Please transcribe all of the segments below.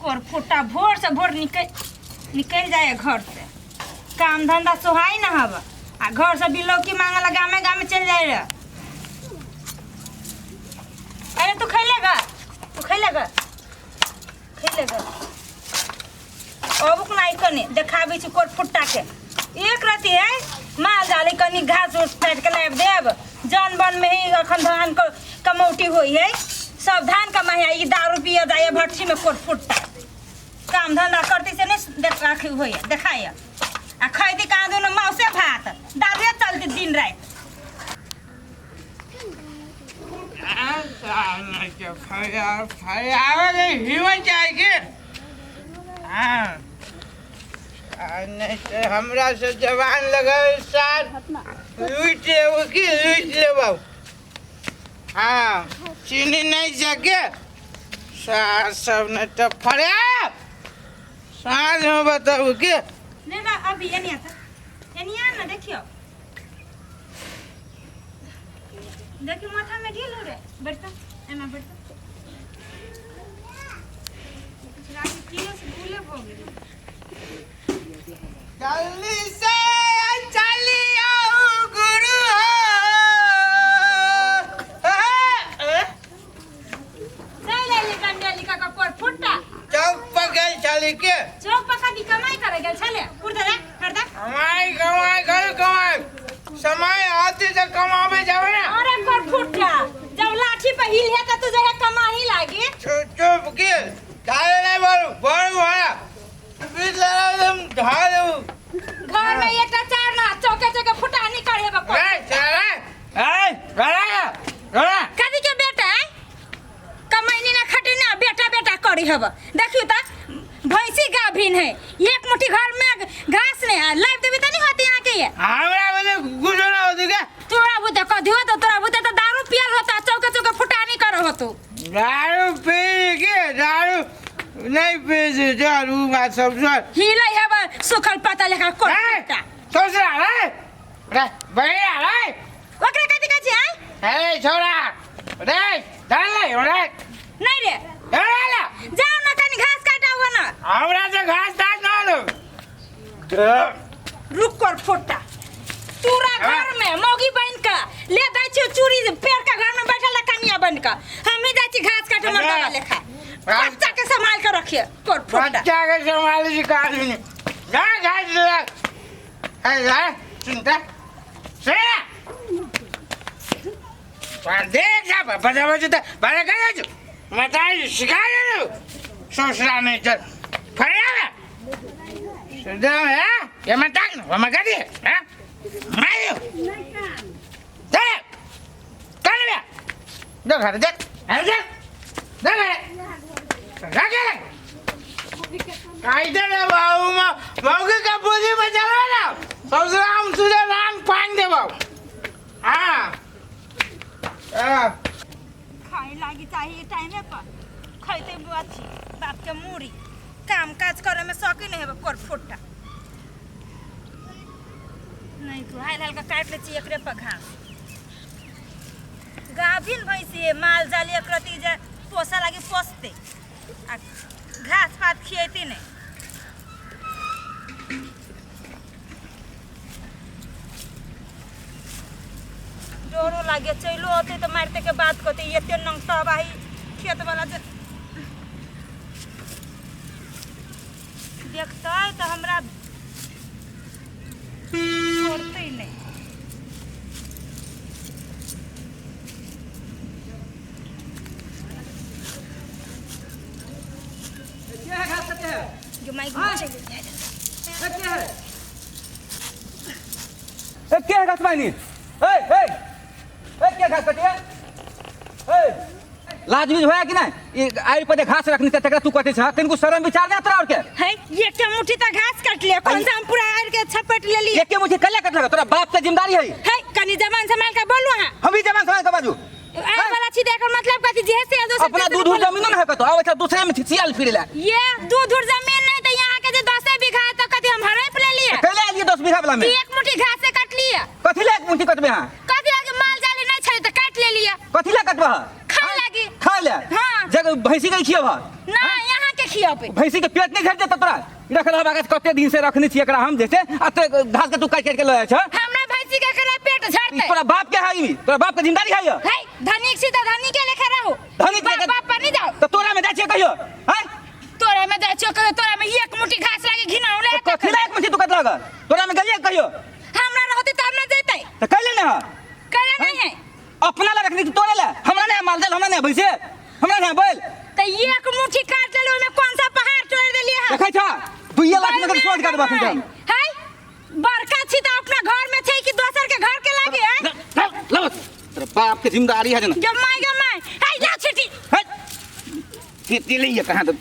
कोर फुट्टा भोर से भोर निकल निकल जाए घर से, काम धंधा सोहाई ना हब आ घर से बिलौकी मांगे ला गामे गामे चल जाए रे। अरे तू खैलेगा, तू खैलेगा, खैलेगा अब नहीं कने देखाबै छी कोर फुट्टा के। एक रति है माल जाले कनी घास उस काट के लाबि देब, जन बन में ही अखन धान के कमौटी होई है, सब धान कमाई है, ई दारू पिए जाए भट्ठी में कोर फुट्टा। काम धंधा करती से नहीं देख आखी होई है, देखाई है। आ खैती कहाँ दोनों माउसे भात दारूए चलती दिन रात। हमरा से जवान लगल साथ लूटि लेबो की लूटि लेबो। हाँ चीनी नहीं सके सार सब नहीं तो फड़े साँझ में बताबू के नहीं ना अभी ये नहीं आता, ये नहीं आना। देखियो देखियो माथा में ढील हो रहे, बैठता एना बैठता रात किलो से भूले भो गेल। जल्दी से चली आओ गुरु हो। चल आइली गंडेली का कोर फुट्टा चौक पर गेल छली के चौक पर कदी कमाई करे गेल छले उड़ दे कर दे कमाई कमाई घर कमाई समय आती तो कमाबे जावे ना। अरे कोर फुट्टा जब लाठी पे हिल है त तू जे कमाही लागी। चुप चुप के काहे नहीं बोल बोल वाला बीच लड़ा तुम ढा दो घर में एकटा चार ना चौके चौके फुटानी करे बा। ए चला ए गड़ा गड़ा कदी के बेटा है कमैनी ना खटी ना बेटा बेटा करी हब। देखियो त भैंसी गाभिन है, एक मुट्ठी घर में घास नहीं है, लाइफ देबी त नहीं होती यहाँ के ये। हमरा बोले गुजर ना होती क्या तोरा बुते कदी हो तो तोरा बुते तो दारू पियल होता, चौके चौके फुटानी करो हो तू। दारू पी के दारू नहीं पी से दारू बात सब सुन हिलै हेब सुखल पत्ता लेखा कोट फुटा। सोच रहा है रे बढ़िया रे ओकरा कथी कहै छी आँय? ए छोरा रे डाल ले रे नहीं रे ए ला जाओ ना कनी घास काटाओ ना। हमरा से घास तास ना लो। रुक कर फोटा तोरा घर में मौगी बन के ले जाइ छी चूड़ी पेड़ के घर में बैठल कनिया बन के, हम ही जाइ छी घास काटे मर्दावा लेखा। बच्चा के संभाल के रखिए कर फोटा। बच्चा के संभाल छी काज नहीं जा घास ले ए जा सुनता से पर देख जा बजा बजा त बड़ा कर जो मताई सिखा दे ससुरा नहीं चल फरिया ना सीधा है ये मत ताक ना हम कर दिए हां मारियो चल चल बे दो घर देख अरे देख देख घर रख कायदे रे बाबू मा मौके का बोली बचालो ना ससुरा हम तुझे राम पान दे बाबू। हाँ हाँ खाए लागी चाहिए टाइमे पर खैते अथी बाप के मूड़ी काम काज करे में शौक ही नहीं है कोर फुट्टा नहीं तो हाल हल्का काट ले छी एकरे पर घास। गाभिन भैंसी है माल जाल एक रति जे पोसा लागी पोसते आ घास पात खियेती नहीं। डरो लागे चलो अते तो मारते के बात करते एते नंग तबाही खेत वाला जे देखते तो हमरा छोड़ते नहीं। क्या है घास कटे है? जो माइक हाँ। में चल क्या है? ए, क्या है घास पानी? ए, ए, ए, क्या घास कटे है? ए, लाज भी होया कि नहीं? ये आई पर घास रखनी ते तकरा तू कटे छ, तनको शर्म विचार ना तोरा और के? है, ये के मुट्ठी त घास काट लिया, कौन सा हम पूरा आड़ के छपट ले लिए। एक के मुट्ठी कल्ला कट लगा, तोरा बाप के जिम्मेदारी है। है, कनी जबान संभाल के बोलू हां। हम भी जबान संभाल के बाजू। आए वाला छी देखर मतलब कथी जे से दोसर अपना दूध उध जमीन ना है कतो, आवे छ दूसरे में छियाल फिरेला। ये दूध उध जमीन नहीं त यहां के जे 10 बीघा है त कथी हम हड़प ले लिए। कैले आलिए 10 बीघा वाला में? एक मुट्ठी घास से काट लिए। कथी ले एक मुट्ठी कटबे हां? कथी लागे माल जाली नहीं छले त काट ले लिए। कथी ले कटबा? खाए लागी। खाए ले? हाँ। जग भैंसी के खियब? ना, यहाँ के खियाबे। भैंसी के पेट नहीं झड़ जेतौ तोरा? ई रखल हवा कते दिन से रखने छी एकरा हम जे छै, आ ते घास के तू काटि काटि के लऽ जाइ छ। हमरा भैंसी के करा पेट ई झड़ते? तोरा बाप के है? ई तोरा बाप के जिम्मेदारी है ये? है धनिक छी त धनिक के लेखे रहू। धनिक बाप लेखे- बाप पर नहीं जाओ। तऽ तोरा में जाइ छियै कहियो हैं? तोरा में जाइ छियो कहियो? तोरा में एक मुट्ठी घास लागे घिनाउले। तऽ कथी लायक में छी तू कत लागल? तोरा में गेलियै कहियो? हमरा रहते तब न जैते। तऽ कैले ने है? कैले नहीं है। अपना ला रखनी तोरे ला? हमरा नहीं है माल जाल, हमरा नहीं है भैंसे, हमरा नहीं है बैल। त एक मुट्ठी काट लेलो ओमे कौन सा पहाड़ तोड़ देलिए है? देखै छा, 2 लाख में सोच कर देबा तुम। है बड़का छी त अपना घर में छै कि दोसर के घर के लागे है? लो, तेरा बाप के जिम्मेदारी है जना। गमाय गमाय है जा छेटी। है खेती लइए कहाँ तो।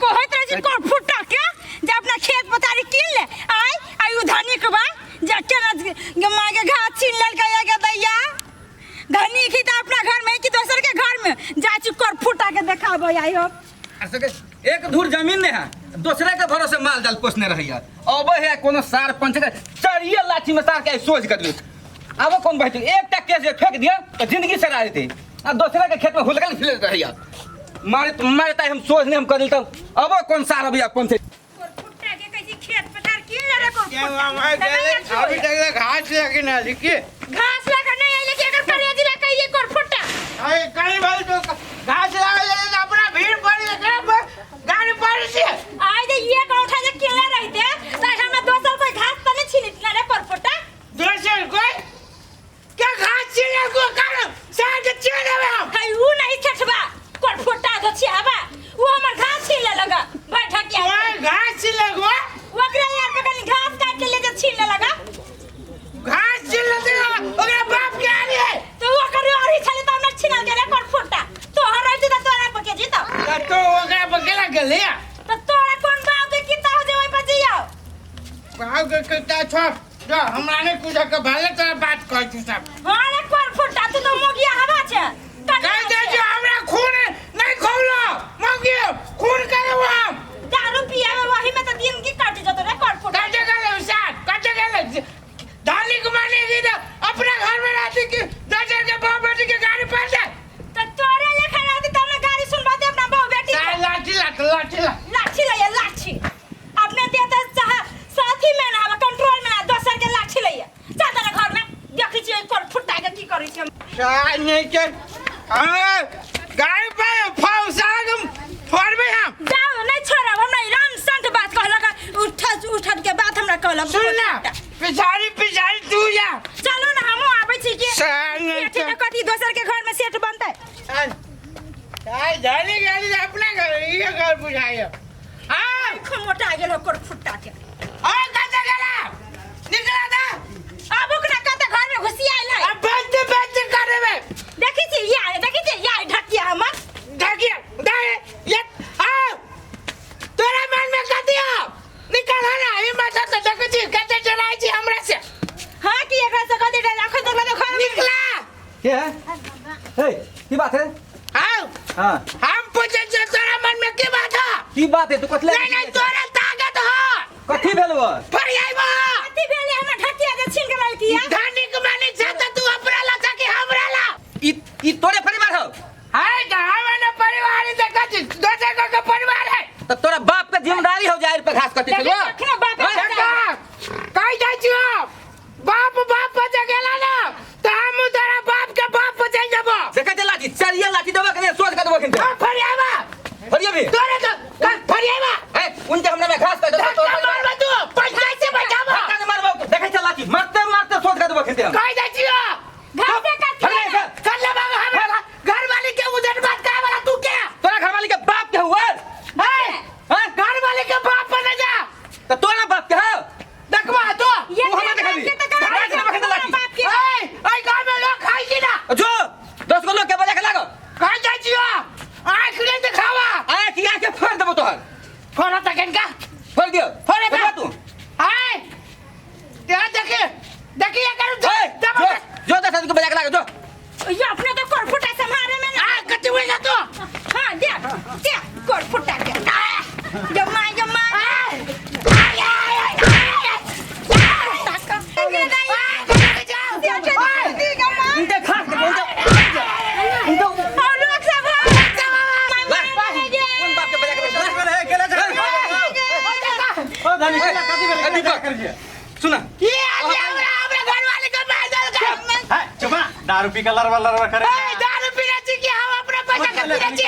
कहैत रहे छी कोन फुट्टा के जे अपना खेत पथारी कीन ले आय आय उ धनिक बा जे केना गमाय के घास छीन लेलकै गे दैया। धनिक ही त अपना घर में है कि दोसर के घर में जा छी कोन फुट्टा के देखाबै आइ हम। एक धूर जमीन नहीं है, दूसरे के भरोसे माल जाल पोसने रही है। अबे है कोनो सार पंच के चढ़िए लाठी में सार के सोच कर दी। अब कौन बैठ एकटा केस जे फेंक दिया तो जिंदगी सरा देते, आ दूसरे के खेत में हुलकल फिर रही है। मारे मारे ताई हम सोच नहीं हम कर तो अब कौन सार अभी कौन से कोन फुट्टा के कैसी खेत पथार कीन ले रे कोन क्या हुआ हमारे गले अभी तक घास लेके ना लिखी। घास लगा नहीं आइले कि एकर करेजी ला कहिए कोन फुट्टा। अरे कहीं भाई तो घास लगा ले तो अपना भीड़ पड़ एकरा पर गाड़ी पड़ से। आइ जे एक औठा जे किनले रहिते त हमरा दोसर कोई घास त नहीं छीनित ना रे कोन फुट्टा। दोसर कोई क्या घास छीने को कर सार के छीन लेबे हम। है उ नहीं छठबा कोन फुट्टा दो छी हवा उ हमर घास छीन ले लगा बैठा के। कोई घास छीन ले गो? ओकरा यार पे कनी घास काट के ले जे छीन ले लगा। घास छीन लेते ओकरा बाप के आली है। तो ओकर और ही छले त हमरा छीनल के रे कोन फुट्टा। तोहर रहते त तोरा पर के जीतो। त तो ओकरा पर केला गेले? त तोरा कोन बाप के किता हो जे ओइ पर जियो? बाप के किता छोड़ जो हमरा नहीं कुछ के भले तोरा बात कहै छी सब। हां रे कोन फुट्टा तू तो मोगिया हवा छे। कह दे जो हमरा खून नहीं खौलो मौगी खून करब हम। दारू पिया में वही में त दिन की काट जतो रे कोन फुट्टा। कटे गेले साथ कटे गेले धानी को माने की तो अपना घर में रहती कि दोसर के बाप बेटी के गाड़ी पर दे। त तोरे लेखा रहती त हमरा गाड़ी सुनबाते अपना बहू बेटी के। लाठी लाठी लाठी ला लाठी लइया लाठी अपने देता चाह साथी में ना हवा कंट्रोल में ना दोसर के लाठी लइया जा तोरा घर में देखै छियै कोन फुट्टा के की करै छै। साथ नहीं के हमरा गाड़ी पर फौसा के फोड़बे हम। जाओ नहीं छोड़ब हमरा राम संत बात कहलक उठ उठ के बात हमरा कहलक। सुन ना पिछाड़ी पिछाड़ी तू जा। चलो ना हमहूँ आबै छी कि साथ नहीं सेठ के कथी दोसर के घर में सेठ बनतै। जानी गाड़ी अपना घर ये घर बुझाइयो। हां खूब मोटा गेल ओकर फुट्टा के। ओ कते गेला निकला दा। आब ओकरा कते घर में घुसी आयल है। अब बंद बंद करबे। देखै छी या देखै छी या ढकिया हमर ढकिया दे ये आओ तोरा मन में कथी हो निकल ना ई माथा तो देखै छी कते डराइ छी हमरा से। हां कि एकरा से कथी डर अखन तक घर में निकला के है? हे की बात है? आओ हां हम पूछे छी तोरा मन में की बात है? की बात है तू कथी नहीं नहीं तोरा ताकत हो। कथी भेल वो? फर आइबो। कथी भेल हमर ढकिया जे छीन के ललकिया? धनिक मानिक छ त तू अपना ला छ कि हमरा ला? ई ई तोरे परिवार हो? है त हमर न परिवार है त कथी दोसर के परिवार है। त तोरा बाप के जिम्मेदारी हो जाए पर घास कटे देखी अखनो बाप के काका कहि जाइ छियो बाप बाप पर गेला ना त हम तोरा बाप के बाप पर जाय जबो। देखै छै लाठी चढ़िए लाठी देबो के सोच के देबो खिन। हम फरियाबा फरिया भी तोरे तो फरियाबा। ए उनके हमरा में घास कटे धक्का मारबा तू पैसा से बचाबो। धक्का नहीं मारबो देखै छै लाठी मारते मारते सोच के देबो खिन। कहि जाइ छियो घास से काट फरिया से कर ले बाबा हमरा घर वाले के उधर बात करे वाला तू के? तोरा घर वाले के बाप के हुआ है हां घर वाले के बाप पर न जा। त तोरा बाप के हो देखबा तो ये तू हमरा बाप देखाबी। के त कहाँ हमरा देखाबी लाठी। बाप के। ए ए गांव में लोग खाई छी ना जो 10 गो लोग के बजा के लागो। कहाँ जाइ छियो आँख नहीं दिखावा। आँख यहाँ के फोड़ देबो तोहर। फोड़ा तक इनका फोड़ दियो। फोड़े फोड़ का। तू। आए ते देखे देखिए करू ए, जो जो 10 आदमी के बजा के लागो जो। ये अपने तो कोर फुट्टा संभाले में ना। आ कति हुए जा तू। हां दे दे कोर फुट्टा के जमा जमा इनके घास के उनके उनके और लोग सब कोन बाप के बजा के धनी कथी भेलै? ए, दीपक। कर छियै? सुना। ये आदमी हमरा हमरा घरवाली के मार देलकै। है, चुप ना। दारू पी के लड़बड़ लड़बड़ करे। ए, दारू पीने छी कि हम अपना पैसा के पीने छी?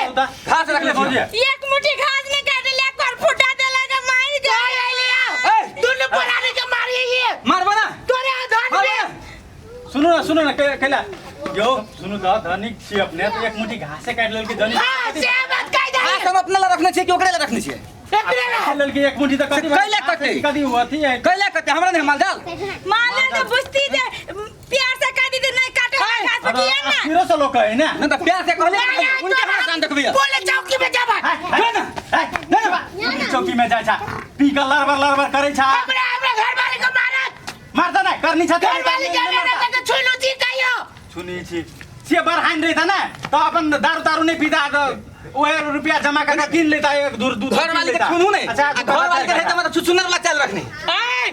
घास रखले छियै। एक मुट्ठी घास नहीं काट लिया कर फुटा देला के मार के ओए लिया। ए, दुनू परानी के मारी ये। मारबो ना। तोरे धन मारबो में ना। सुनू ना, सुनू ना, कैला यो सुनू तऽ धनिक छी अपने तऽ एक मुट्ठी घासे काटि लेलकै धनिक। हां, से बात कहि दे। घास हम अपना ला रखने छियै कि ओकरे ला रखने छियै? एकरे ला। काटि लेलकै एक मुट्ठी तऽ कथी कैला कटतै? कथी अथी है? कैला कते हमरा नहीं माल जाल। मान ले तो बुझती जे प्यार से कह दी नहीं काटे घास पर किया ना। फिरो से लोग कहे ना। नहीं तऽ प्यार से कहले उनके हमरा कान देखबिया। बोले चौकी में जाबा। जो ना। है, ना, चौकी में जाइ छा पी के लड़बड़ लड़बड़ करै छा। हमरा हमरा घरवाली के मारत। मारता ना करनी छा। घरवाली के ना तक छुलू छी कहियो। सुनी छी से बड़ हानि रही था ना तो अपन दारू तारू नहीं पीता तो ओहे रुपया जमा करके किन लेता एक दूर दूध घर वाली के छुनू नहीं। अच्छा, आ घर वाली के रहते मतलब छुछुनर वाला चाल रखने। ए,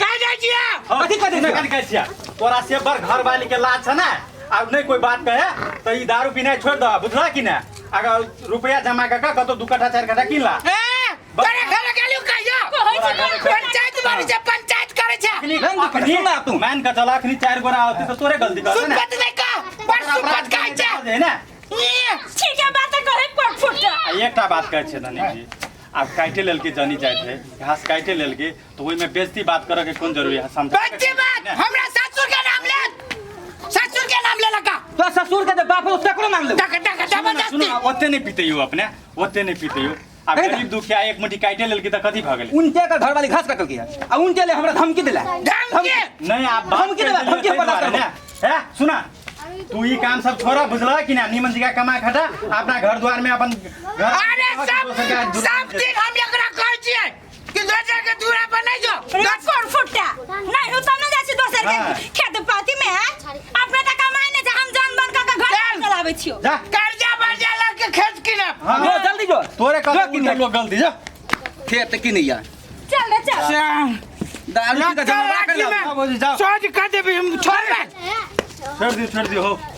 कहि जाइ छियै? कथी कह दै छियै? कथी कहै छियै? तोरा से बड़ घर वाली के लाज छ ना, आब नहीं कोई बात कहे तो ई दारू पीनाइ छोड़ दह, बुझला कि ना? अगर रुपया जमा करके कतौ 2 कट्ठा 4 कट्ठा किन ला। ए, तोरे घर गेलियो कहियो? पंचायत बनी छै, पंचायत करे छै। रंग सुन ना तू। मान के चल अखनी 4 गोरा होती तो तोरे गलती कर ना। सुपत नहीं का, पर सुपत कहै छै। है ना? ई, ठीक है बात करे पर फुटा। आ एकटा बात कहै छियै धनिक जी, आब काटे लेलकै जनी जाइत है घास काटे लेलकै तऽ ओहिमे बेइज्जती बात करऽ के कोन जरूरी है? समझा बेइज्जती बात हमरा ससुर के नाम ले, ससुर के नाम ले लगा। तो ससुर के जे बाप हो तकरो नाम ले। टक टक जबरदस्ती। सुनू ना, ओते नहि पीते यौ अपने, ओते नहि पीते यौ। आब नहीं गरीब दुखिया एक मुट्ठी काटे लेलकै तऽ कथी भऽ गेलै? उनके का घर वाली घास कटल किया आ उनके ले हमरा धमकी देला। धमकी? नहीं आप बात धमकी देला, करि देलियै धमकी ताहि बर्दाश्त दुआरे करबो। ने। हे सुना, तू ई काम सब छोड़ा, बुझलह कि ना? निमन जगह कमा खटा अपना घर द्वार में अपन घर। अरे सब सब दिन हम एकरा कहै छियै कि दोसर के दूरा पर नहीं जो। कर फुटा नहीं हो तब न जाइ छी दोसर के हाँ। खेत पाती में है। अपने त कमाई नहीं छै, हम जान बन के घर चल। चलाबै छियो। जा। कर्जा बर्जा लग के खेत किनब। हाँ। जो जल्दी जो। तोरे जो कतौ किन लोग गलती जा। खेत किनैया। चल रे चल। दारू पी के जमा कर लाठी ला। में जाओ भौजी, जाओ। सोच कर देबी हम छोड़बै। छोड़ दियो, छोड़ दियो हो।